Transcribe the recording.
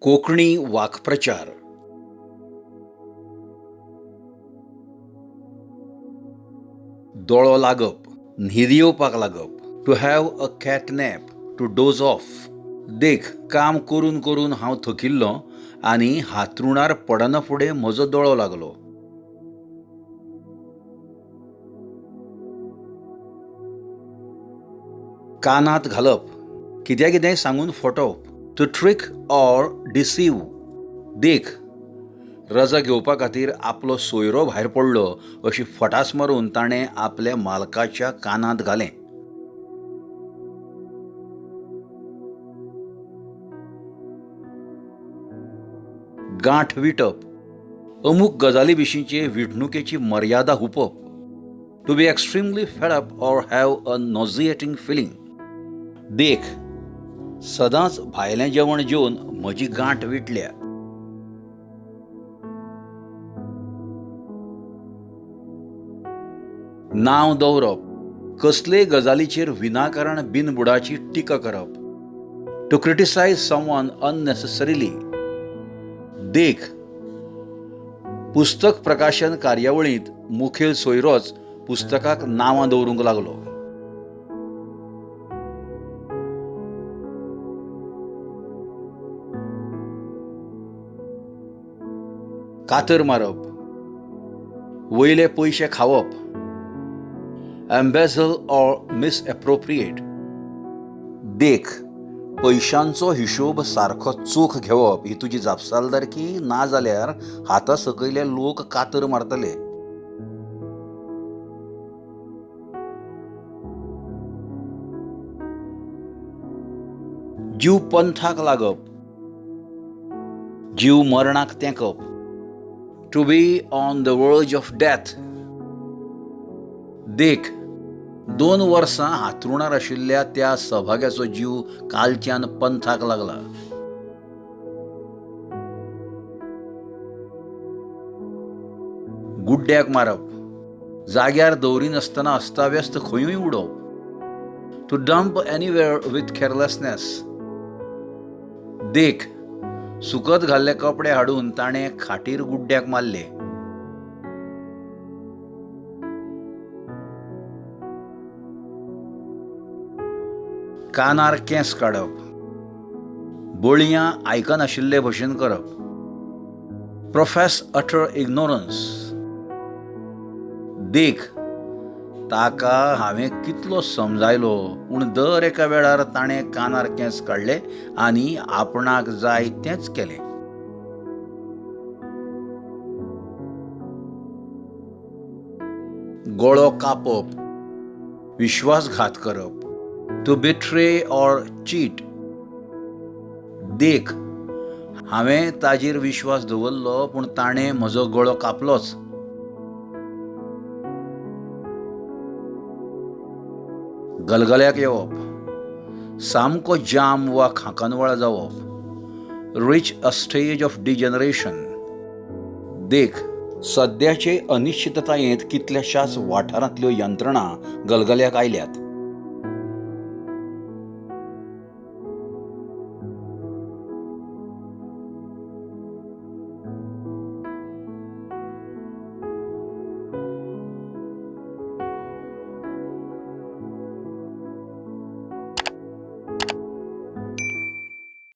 कोंकणी वाक्प्रचार. दोळो लागप, न्हीद येवपाक लागप. To have a cat nap, to doze off. देख, काम करून करून हांव थकिल्लों आनी हांतरुणार पडनाफुडें म्हजो दोळो लागलो. कानांत घालप, कित्या कितेंय सांगून फटोवप. To trick or deceive. देख, रजा घेवपा खातीर आपलो सोयरो भायर पडलो अशी फटास मारून ताणें आपल्या मालकाच्या कानांत घालें. गांठ विटप, अमूक गजाली विशींचे विटणुकेची मर्यादा हुपप. To be extremely fed up or have a nauseating feeling. देख, सदांच भायलें जेवण जेवन म्हजी गांठ विटल्या. नांव दवरप, कसलेय गजालीचेर विनाकारण बिनबुडाची टिका करप. To criticise someone unnecessarily. देख, पुस्तक प्रकाशन कार्यावळींत मुखेल सोयरोच पुस्तकाक नांवां दवरूंक लागलो. कातर मारप, वयले पयशे खावप. एम्बेझल ऑर मिसएप्रोप्रिएट. देख, पयशांचो हिशोब सारको चोख घेवप ही तुजी जापसालदारकी ना जाल्यार हाता सकयले लोक कातर मारतले. जीव पंथाक लागप, जीव मरणाक तेंकप. To be on the verge of death. देख, 2 वर्सां हांतरुणार आशिल्ल्या त्या सभाग्याचो जीव कालच्यान पंथाक लागला. गुड्ड्याक मारप, जाग्यार दवरिनासतना अस्ताव्यस्त खंयूय उडोवप. To dump anywhere with carelessness. देख, सुकत घाल्ले कपडे हाडून ताणें खाटीर गुड्ड्याक मारले. कानार केंस काडप, बळयां आयकनाशिल्ले भशेन करप. प्रोफेस अटर इग्नोरन्स. देख, ताका हांवें कितलो समजायलो पूण दर एका वेळार ताणें कानार केंस काडले आनी आपणाक जाय तेंच केलें. गळो कापप, विश्वासघात करप. टू बिट्रे ऑर चीट. देख, हांवें ताजेर विश्वास दवरलो पूण ताणें म्हजो गळो कापलोच. गलगल्याक येवप, सामको जाम वा खांकनवाळ जावप. Reach a stage of degeneration. देख, सद्याचे अनिश्चिततायेंत कितल्याशाच वाठारांतल्यो यंत्रणा गलगल्याक आयल्यात.